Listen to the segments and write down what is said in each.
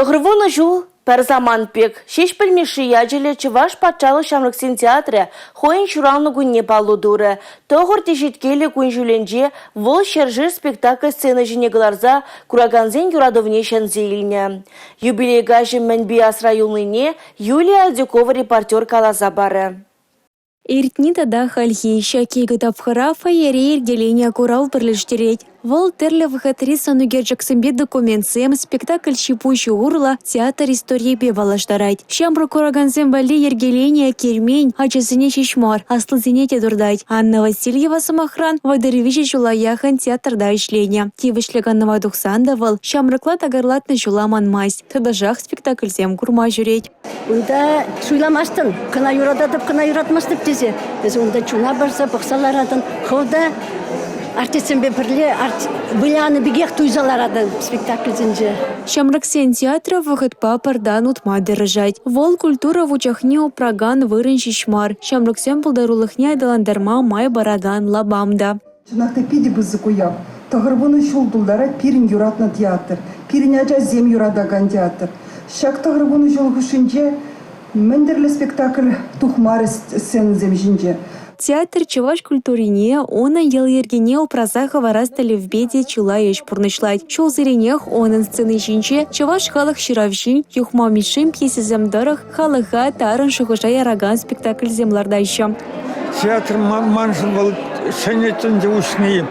90 ҫул пӗр самант пек Ҫеҫпӗл Мишши ячӗллӗ Чӑваш патшалӑх ҫамрӑксен театрӗ хӑйӗн ҫуралнӑ кунне паллӑ турӗ. Тӑхӑр теҫеткеллӗ кун-ҫулӗнче вӑл ҫӗршер спектакль сцена ҫине кӑларса куракансен юратӑвне ҫӗнсе илнӗ. Юбилей каҫӗ мӗнпе асра юлнине Юлия Адюкова репортер каласа парӗ. Иртни тата хальхи ҫак икӗ тапхӑра фойере йӗркеленӗ курав пӗрлештерет. Вӑл тӗрлӗ вӑхӑтри сӑн ӳкерчӗксемпе документсем, спектакль ҫи-пуҫӗ урлӑ театр историйӗпе паллаштарать. Ҫамрӑк куракансем валли йӗркеленӗ кермен ачасене ҫеҫ мар, аслисене те туртать. Анна Васильева, сӑмахран, 33 ҫула яхӑн театрта ӗҫленӗ. Тивӗҫлӗ канӑва тухсан та вӑл ҫамрӑкла такӑрлатнӑ ҫула манмасть, тӑтӑшах спектакльсем курма ҫӳрет. Унта суйламастӑн, кӑна юрататӑп, кӑна юратмастӑп тесе. Эсӗ унта чуна парса пӑхса ларатӑн. Хӑв та артистсемпе пӗрле вылянӑ пекех туйса ларатӑн спектакльсенче. Ҫамрӑксен театрӗ вӑхӑтпа пӗртан утма тӑрӑшать. Вӑл культура вучахне упракан вырӑн ҫеҫ мар, ҫамрӑксен пултарулӑхне аталантарма май паракан лапам та. Чӑнах та питӗ пысӑк уяв. 90 ҫул тултарать пирӗн юратнӑ театр, пирӗн ачасем юратакан театр. Ҫак 90 ҫул хушшинче мӗн тӗрлӗ спектакль тухмарӗ сценӑсем ҫинче. Театр чӑваш культурине, унӑн йӑли-йӗркине упраса хӑварас тӗллевпе те чылай ӗҫ пурнӑҫлать. Ҫулсеренех унӑн сцени ҫинче чӑваш халӑх ҫыравҫин Юхма Мишшин пьесисем тӑрӑх халӑха тарӑн шухӑша яракан спектакльсем лартаҫҫӗ. Театр маншӑн вӑл ҫӗнӗ тӗнче уҫни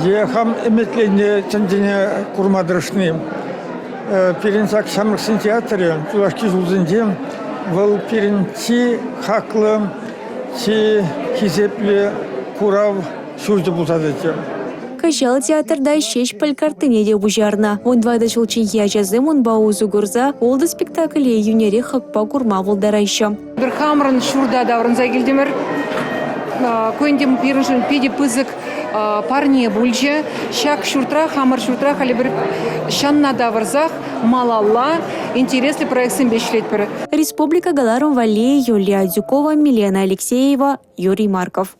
е хам ӗмӗтленнӗ тӗнчене курма тӑрӑшни. Пирӗн ҫак ҫамрӑксен театрӗ юлашки ҫулсенче вӑл пирӗн чи хаклӑ, чи хисеплӗ курав ҫурчӗ пулса тӑчӗ. Кӑҫал театрта Ҫеҫпӗл карттине те пуҫарнӑ. 14 ҫулчченхи ачасем унпа усӑ курса ултӑ спектакле йӳнӗрех хакпа курма пултараҫҫӗ. Эпир хамӑрӑн ҫурта таврӑнса килтӗмӗр. Ку ӗнтӗ пирӗншӗн питӗ пысӑк парне пулчӗ. Ҫак ҫуртра, хамӑр ҫуртра халӗ пӗр ҫанна тавӑрсах малалла интереслӗ проектсемпе ӗҫлетпӗр. Республика кӑларӑм валли Юлия Адюкова, Милена Алексеева, Юрий Марков.